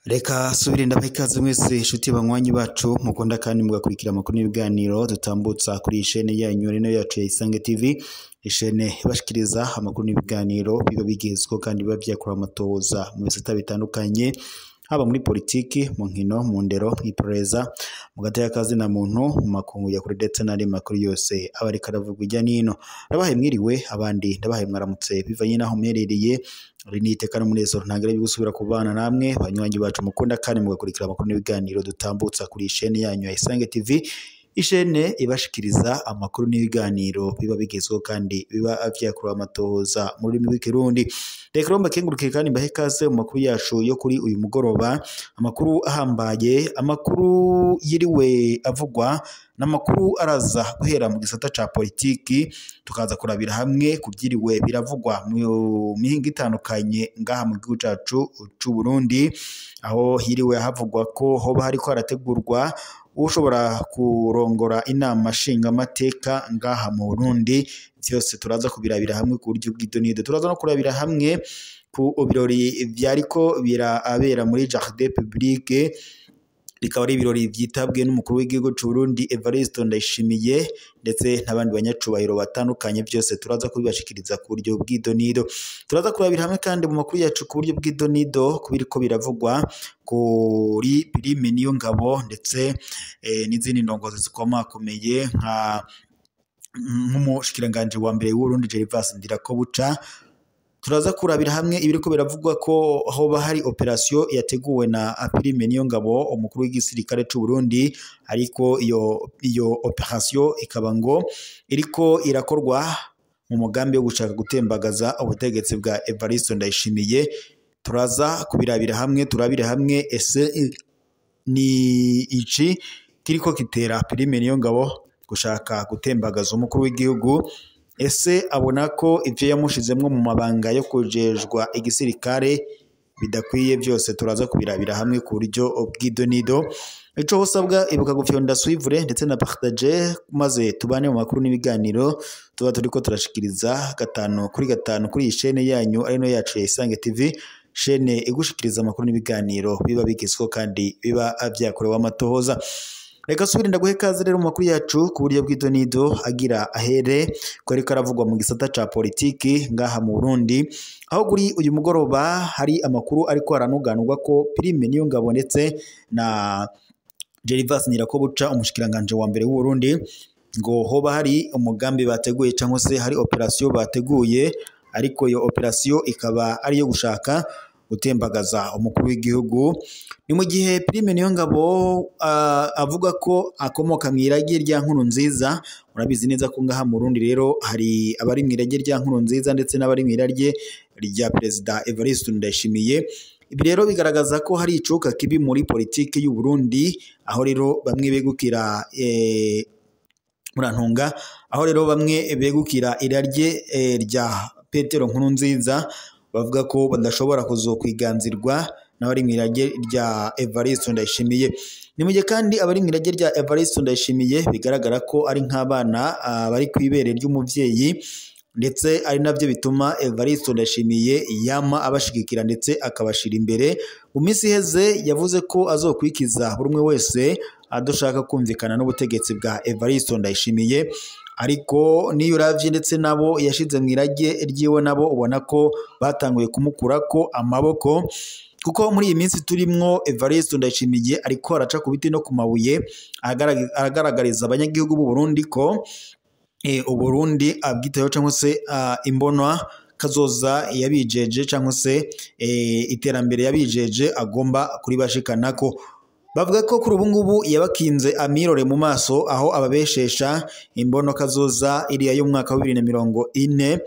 Reka subire ndabaha ikaze mwese inshuti banywanyi bacu mukunda kandi mugakurikira amakuru n'ibiganiro dutambutsa kuri iyi shene yanyu rino yacu ya Isange TV, ishene ibashikiriza amakuru n'ibiganiro biba bigezweho kandi biba vyakura amatohoza mu bisata bitandukanye, haba muri politiki, mu nkino, mu ndero, mw'iperereza, mu gateka kazina muntu, mu makungu ya kure ndetse n'andi makuru yose aba ariko aravugwa irya n'ino. Ndabahaye mwiriwe, abandi ndabahaye mwaramutse bivanye n'aho muherereye. Iri ni iteka n'umunezero ntangere yo gusubira kubana namwe banywanyi bacu mukunda kandi mugakurikira amakuru n'ibiganiro dutambutsa kuri iyi shene yanyu ya Isange TV, ishene ibashikiriza amakuru n'ibiganiro biba bigezweho kandi biba vyakura amatohoza mu rurimi rw'ikirundi. Reka rero mbakenguruke kandi mbahe ikaze mu makuru yacu yo kuri uyu mugoroba, amakuru ahambaye, amakuru yiriwe avugwa n'amakuru araza guhera mu gisata ca politiki, tukaza kurabira hamwe ku vyiriwe biravugwa mu mihingo itandukanye ngaha mu gihugu cacu c'u Burundi, aho hiriwe havugwa ko hoba hariko harategurwa ushobora kurongora inama nshingamateka ngaha mu Burundi. Vyose turaza kubirabira hamwe ku buryo bw'idonido, turaza no kurabira hamwe ku birori vyariko birabera muri Jardin Public, bikaba ari ibirori vyitabwe n'umukuru w'igihugu c'u Burundi Evariste Ndayishimiye ndetse n'abandi banyacubahiro batandukanye. Vyose turaza kubibashikiriza ku buryo bw'idonido. Turaza kurabira hamwe kandi mu makuru yacu ku buryo bw'idonido kubiriko biravugwa kuri Prime Niyongabo ndetse n'izindi ndongozi zikomakomeye nka nk'umushikiranganji wa mbere w'Uburundi Gervais Ndirakobuca. Turaza kurabira hamwe ibiriko biravugwa ko hoba hari operation yateguwe na Prime Niyongabo umukuru w'igisirikare c'u Burundi, ariko iyo operation ikaba ngo iriko irakorwa mu mugambi wo gushaka gutembagaza ubutegetsi bwa Evariste Ndayishimiye. Turaza kubirabira hamwe, turabire hamwe ese ni ici kiriko kitera Prime Niyongabo gushaka gutembagaza umukuru w'igihugu. Ese abona ko ivyo yamushizemwo mu mabanga yo kujejwa igisirikare bidakwiye? Vyose turaza kubirabira hamwe ku buryo bw'idonido. Ico usabwa, ibuka gufyonda suivre ndetse na partager, maze tubane mu makuru n'ibiganiro tuba turiko turashikiriza gatanu kuri gatanu kuri iyi shene yanyu ari no yacu ya Isange TV, shene igushikiriza amakuru n'ibiganiro biba bigezweho kandi biba vyakorewe amatohoza. Reka subire ndaguhe ikaze rero mu makuru yacu ku buryo bw'idonido agira ahere ko ariko aravugwa mu gisata ca politiki ngaha mu Burundi, aho kuri uyu mugoroba hari amakuru ariko aranuganurwa ko Prime Niyongabo ndetse na Gervais Ndirakobuca umushikiranganje wa mbere w'u Burundi ngo hoba hari umugambi bateguye cyangwa se hari operation bateguye, ariko iyo operation ikaba ari iyo gushaka gutembagaza umukuru w'igihugu. Ni mu gihe Prime Niyongabo avuga ko akomoka mw'irage rya Nkurunziza. Murabizi neza ko ngaha mu Burundi rero hari abari mw'irage rya Nkurunziza ndetse n'abari mw'irage rya Perezida Evariste Ndayishimiye. Ibi rero bigaragaza ko hari icuka kibi muri politiki y'u Burundi, aho rero bamwe begukira murantunga, aho rero bamwe begukira irarye rya Petero Nkurunziza bavuga ko badashobora kuzokwiganzirwa n'abari mw'irage rya Evariste Ndayishimiye. Ni mu gihe kandi abari mw'irage rya Evariste Ndayishimiye bigaragara ko ari nk'abana bari kw'ibere ry'umuvyeyi, ndetse ari navyo bituma Evariste Ndayishimiye yama abashigikira ndetse akabashira imbere. Mu minsi iheze yavuze ko azokwikiza buri umwe wese adashaka kumvikana n'ubutegetsi bwa Evariste Ndayishimiye, ariko niyo uravye ndetse nabo yashize mw'irage ryiwe nabo ubona ko batanguye kumukurako amaboko, kuko muri iyi minsi turimwo Evariste Ndayishimiye ariko araca ku biti no ku mabuye aragaragariza abanyagihugu b'u Burundi ko Uburundi abwitayeho cyangwa se imbonwa kazoza yabijeje cyangwa se iterambere yabijeje agomba kuribashikanako. Bavuga ko kuri ubu ngubu yabakinze amirore mu maso, aho ababeshesha imbono kazoza iriya y'umwaka wa 2040,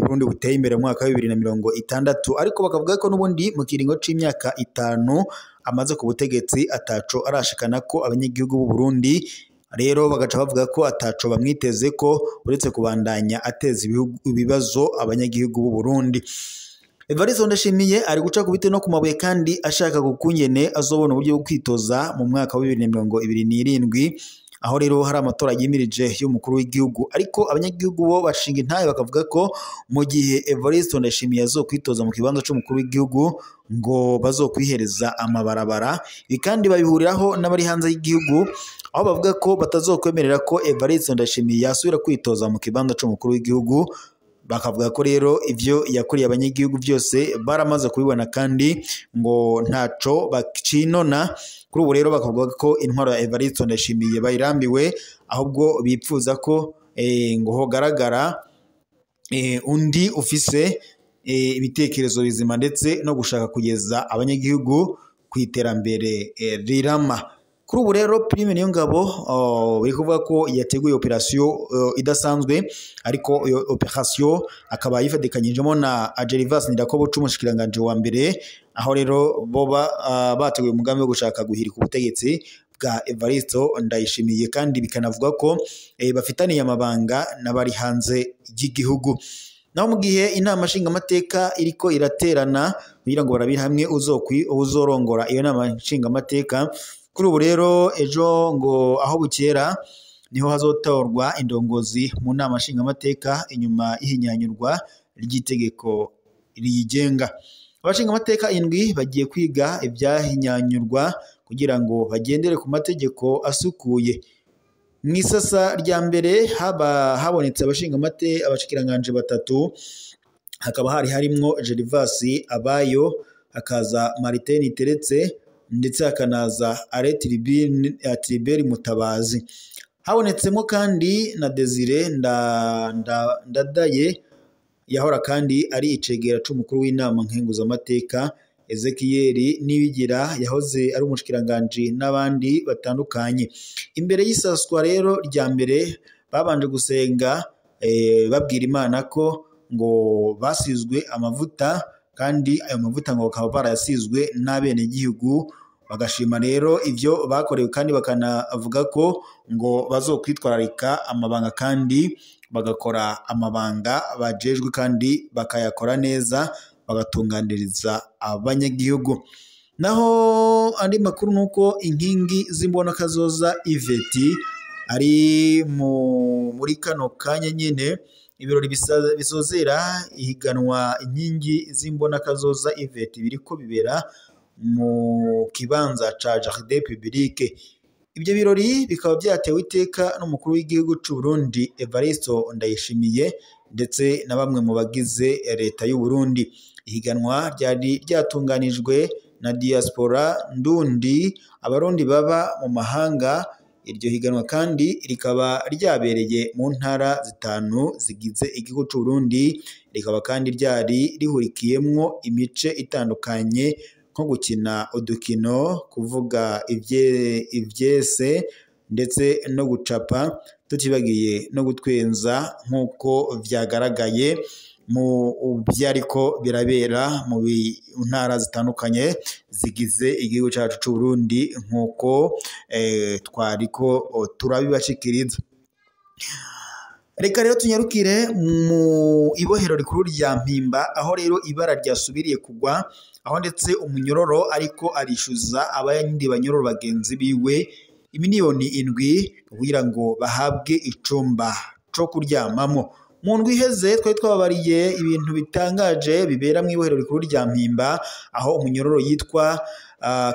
Burundi buteye imbere mu mwaka wa 2060, ariko bakavuga ko n'ubundi mu kiringo c'imyaka 5 amaze ku butegetsi ataco arashikana ko abanyagihugu b'u Burundi. Rero bagaca bavuga ko ataco bamwiteze ko uretse kubandanya ateza ibibazo abanyagihugu b'u Burundi. Evariste Ndayishimiye ari guca ku biti no ku mabuye kandi ashaka gukungene azobona uburyo bwo kwitoza mu mwaka wa 2027. aho rero hari amatora yimirije y'umukuru w'igihugu. Ariko abanyagihugu bo bashinga intahe bakavuga ko mu gihe Evariste Ndayishimiye azokwitoza mu kibanza c'umukuru w'igihugu ngo bazokwihereza amabarabara. Ibi kandi babihuriraho n'abari hanze y'igihugu, aho bavuga ko batazokwemerera ko Evariste Ndayishimiye yasubira kwitoza mu kibanza c'umukuru w'igihugu. Bakavuga ko rero ivyo yakoreye abanyagihugu byose baramaze kubibona kandi ngo ntaco bacinona. Kuri ubu rero bakavuga ko intwaro ya Evariste Ndayishimiye bayirambiwe, ahubwo bipfuza ko ngo hogaragara undi ufise ibitekerezo bizima ndetse no gushaka kugeza abanyagihugu ku iterambere rirama. Kuri ubu rero Prime Niyongabo biri kuvuga ko yateguye operation idasanzwe, ariko iyo operation akaba yifatikanyijemo na Gervais Ndirakobuca umushikiranganji wa mbere, aho rero boba bateguye umugambi wo gushaka guhirika ubutegetsi bwa Evariste Ndayishimiye, kandi bikanavuga ko bafitaniye amabanga n'abari hanze y'igihugu. Naho mu gihe inama nshingamateka iriko iraterana kugira ngo barabire hamwe uzorongora iyo nama nshingamateka, kuri ubu rero ejo ngo aho bukera niho hazotorwa indongozi mu nama nshingamateka inyuma y'ihinyanyurwa ry'itegeko riyigenga. Abashingamateka 7 bagiye kwiga ibyahinyanyurwa kugira ngo bagendere ku mategeko asukuye. Mu isasa rya mbere haba habonetse abashikiranganje 3, hakaba hari harimwo Gervais Abayo, hakaza Martin Teretse ndetse hakanaza Tribert Mutabazi. Habonetsemo kandi na Desire Ndadaye yahora kandi ari icegera c'umukuru w'inama nkenguzamateka, Ezekiel Nibigira yahoze ari umushikiranganje n'abandi batandukanye. Imbere y'isaswa rero rya mbere babanje gusenga babwira Imana ko ngo basizwe amavuta, kandi ayo mavuta ngo bakaba barayasizwe n'abenegihugu, bagashima rero ivyo bakorewe kandi bakanavuga ko ngo bazokwitwararika amabanga kandi bagakora amabanga bajejwe kandi bakayakora neza, bagatunganiriza abanyagihugu. Naho andi makuru nuko inkingi z'imbonakazoza Iveti ari muri kano kanya nyene ibirori bisozera ihiganwa inkingi z'imbonakazoza Iveti biriko bibera mu kibanza ca Jardin Public. Ibyo birori bikaba byatewe iteka n'umukuru w'igihugu c'u Burundi Evariste Ndayishimiye ndetse na bamwe mu bagize leta y'u Burundi. Ihiganwa ryari ryatunganijwe na diaspora ndundi, abarundi baba mu mahanga. Iryo higanwa kandi rikaba ryabereye mu ntara 5 zigize igihugu c'u Burundi, rikaba kandi ryari rihurikiyemwo imice itandukanye nko gukina udukino, kuvuga ivyese ndetse no gucapa, tutibagiye no gutwenza nk'uko vyagaragaye mu vyariko birabera mu ntara zitandukanye zigize igihugu cacu c'u Burundi nk'uko twariko turabibashikiriza. Reka rero tunyarukire mu ibohero rikuru rya Mpimba, aho rero ibara ryasubiriye kugwa, aho ndetse umunyororo ariko arishyuza abandi banyororo bagenzi biwe imiliyoni 7 kugira ngo bahabwe icumba co kuryamamo. Mu ndwi iheze twari twababariye ibintu bitangaje bibera mu ibohero rikuru rya Mpimba, aho umunyororo yitwa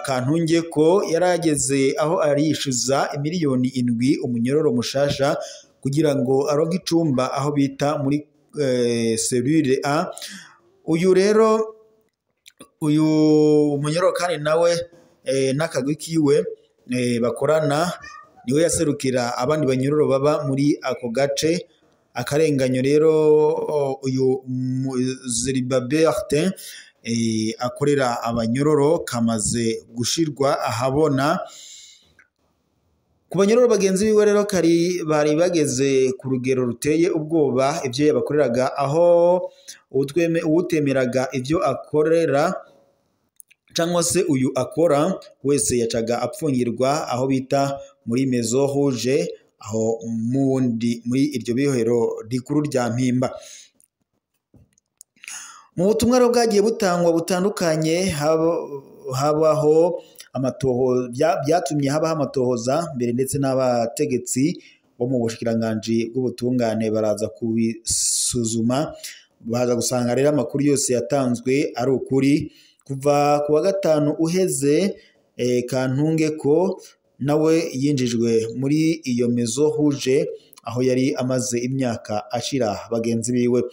Kantunge ko yarageze aho arishyuza imiliyoni 7 umunyororo mushasha kugira ngo aronke icumba aho bita muri cellule A. Uyu rero uyu munyororo kandi nawe n'akagwi kiwe bakorana niwe yaserukira abandi banyororo baba muri ako gace. Akarenganyo rero uyu Zeribaberte akorera abanyororo kamaze gushirwa ahabona. Ku banyororo bagenzi biwe rero kari bari bageze ku rugero ruteye ubwoba ivyo yabakoreraga, aho uwutemeraga ivyo akorera cyangwa se uyu akora wese yacaga apfungirwa aho bita muri Maison Rouge, aho mundi muri iryo bihohero rikuru rya Mpimba. Mu butumwa rero bwagiye butangwa butandukanye, habaho amatoho byatumye habaho amatohoza mbere, ndetse n'abategetsi bo mu bushikiranganji bw'ubutungane baraza kubisuzuma, baza gusanga rero amakuru yose yatanzwe ari ukuri. Kuva ku wa gatanu uheze Kantunge ko nawe yinjijwe muri iyo mezo huje aho yari amaze imyaka ashira bagenzi biwe.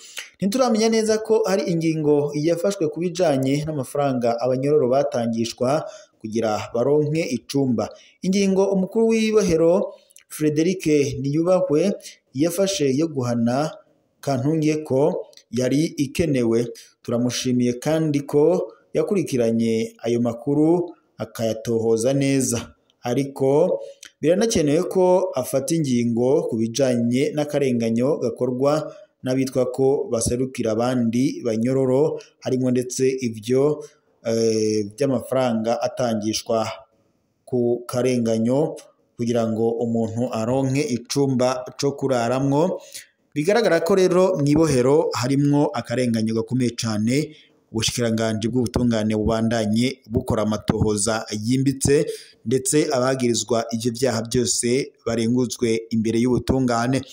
Ntituramenya neza ko hari ingingo yafashwe ku bijanye n'amafaranga abanyororo batangishwa kugira baronke icumba. Ingingo umukuru w'ibohero Frederic Niyubahwe yafashe yo guhana Kantunge ko yari ikenewe. Turamushimiye kandi ko yakurikiranye ayo makuru akayatohoza neza, ariko biranakenewe ko afata ingingo ku bijanye n'akarenganyo gakorwa n'abitwa ko baserukira abandi banyororo, harimo ndetse ivyo by'amafaranga atangishwa ku karenganyo kugira ngo umuntu aronke icumba co kuraramwo. Bigaragara ko rero mw'ibohero harimwo akarenganyo gakomeye cane. Ubushikiranganji bw'ubutungane bubandanye bukora amatohoza yimbitse, ndetse abagirizwa ivyo vyaha byose barenguzwe imbere y'ubutungane.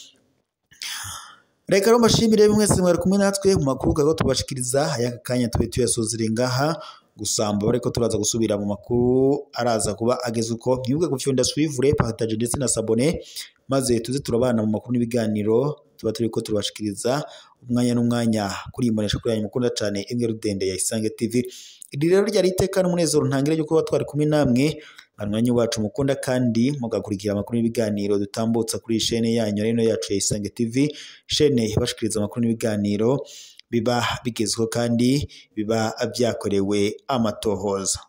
Reka rero mbashimire mwese mwari kumwe natwe mu makuru kago tubashikiriza aya kanya, tube tuyasozere ngaha gusamba, bariko turaza gusubira mu makuru araza kuba ageze uko. Mwibuke gufyonda suivre, partage ndetse na s'abonner, maze tuze turabana mu makuru n'ibiganiro tuba turiko turabashikiriza umwanya n'umwanya kuri imbonesha kuri yanyu mukunda cane imwe rudende ya Isange TV. Iri rero ryari iteka n'umunezero ntangire ryo kuba twari kumwe namwe banywanyi bacu mukunda, kandi mugakurikira amakuru n'ibiganiro dutambutsa kuri shene yanyu rino yacu ya Isange TV, shene ibashikiriza amakuru n'ibiganiro biba bigezweho kandi biba byakorewe amatohoza.